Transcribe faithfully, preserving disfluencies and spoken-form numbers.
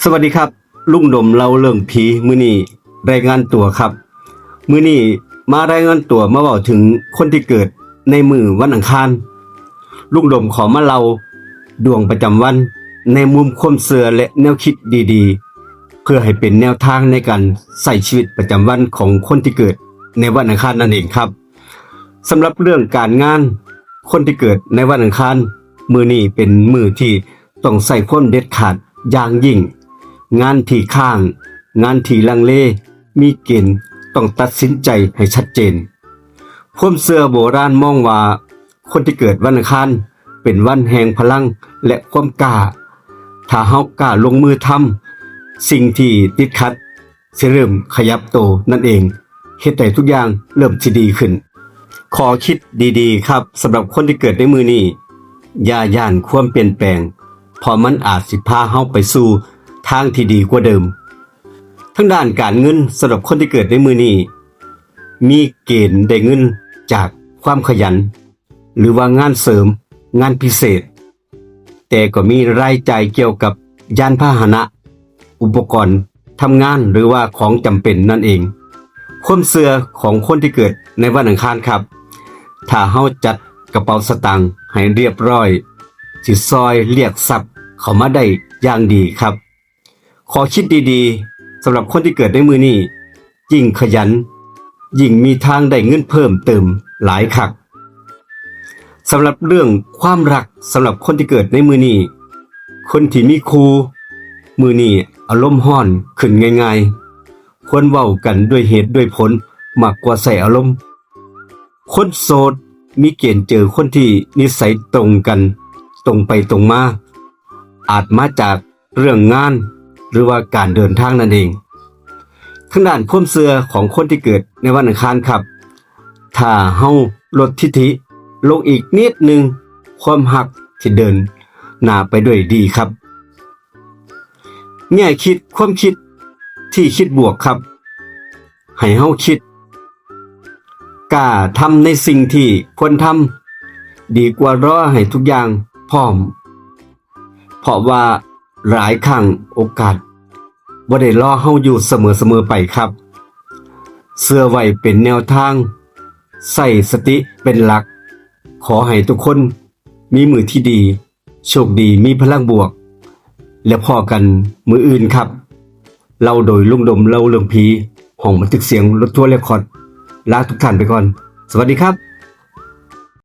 สวัสดีครับ ลุงดมเล่าเรื่องผีมื้อนี้รายงานตัวครับ มื้อนี้มารายงานตัวมาเว้าถึงคนที่เกิดในมื้อวันอังคาร ลุงดมขอมาเล่าดวงประจำวันในมุมความเชื่อและแนวคิดดีๆ เพื่อให้เป็นแนวทางในการใช้ชีวิตประจำวันของคนที่เกิดในวันอังคารนั่นเองครับ สำหรับเรื่องการงาน คนที่เกิดในวันอังคาร มื้อนี้เป็นมื้อที่ต้องใช้ความเด็ดขาดอย่างยิ่ง งานที่ค้าง งานที่ลังเล มีเกณฑ์ต้องตัดสินใจให้ชัดเจน ความเชื่อโบราณมองว่า คนที่เกิดวันอังคาร เป็นวันแห่งพลังและความกล้า ถ้าเฮากล้าลงมือทำ สิ่งที่ติดขัดสิเริ่มขยับโตนั่นเอง เฮ็ดให้ทุกอย่างเริ่มสิดีขึ้น ขอคิดดีๆครับ สำหรับคนที่เกิดในมื้อนี้ อย่าย้านความเปลี่ยนแปลง เพราะมันอาจสิพาเฮาไปสู่ทางที่ดีกว่าเดิม ทางด้านการเงิน สำหรับคนที่เกิดในมื้อนี้ มีเกณฑ์ได้เงินจากความขยัน หรือว่างานเสริม งานพิเศษ แต่ก็มีรายจ่ายเกี่ยวกับยานพาหนะ อุปกรณ์ทำงาน หรือว่าของจำเป็นนั่นเอง ความเชื่อของคนที่เกิดในวันอังคารครับ ถ้าเฮาจัดกระเป๋าสตางค์ให้เรียบร้อย สิซอยเรียกทรัพย์เข้ามาได้อย่างดีครับ ขอคิดดีๆ สำหรับคนที่เกิดในมื้อนี้ ยิ่งขยัน ยิ่งมีทางได้เงินเพิ่มเติมหลายคัก สำหรับเรื่องความรัก สำหรับคนที่เกิดในมื้อนี้ คนที่มีคู่ มื้อนี้อารมณ์ร้อนขึ้นง่ายๆ ควรเว้ากันด้วยเหตุด้วยผลมากกว่าใช้อารมณ์ คนโสดมีเกณฑ์เจอคนที่นิสัยตรงกัน ตรงไปตรงมา อาจมาจากเรื่องงาน หรือว่าการเดินทางนั่นเอง ทางด้านความเชื่อของคนที่เกิดในวันอังคารครับ ถ้าเฮาลดทิฐิลงอีกนิดนึง ความฮักที่เดินหน้าไปด้วยดีครับ แง่คิดความคิดที่คิดบวกครับ ให้เฮาคิด กล้าทำในสิ่งที่ควรทำ ดีกว่ารอให้ทุกอย่างพร้อม เพราะว่าหลายครั้งโอกาสบ่ได้รอเฮาอยู่เสมอๆไปครับ เชื่อไว้เป็นแนวทาง ใช้สติเป็นหลัก ขอให้ทุกคนมีมื้อที่ดี โชคดี มีพลังบวก และพ้อกันมื้ออื่นครับ เล่าโดยลุงดมเล่าเรื่องผี ห้องบันทึกเสียงรถทัวร์เรคคอร์ด ลาทุกท่านไปก่อน สวัสดีครับ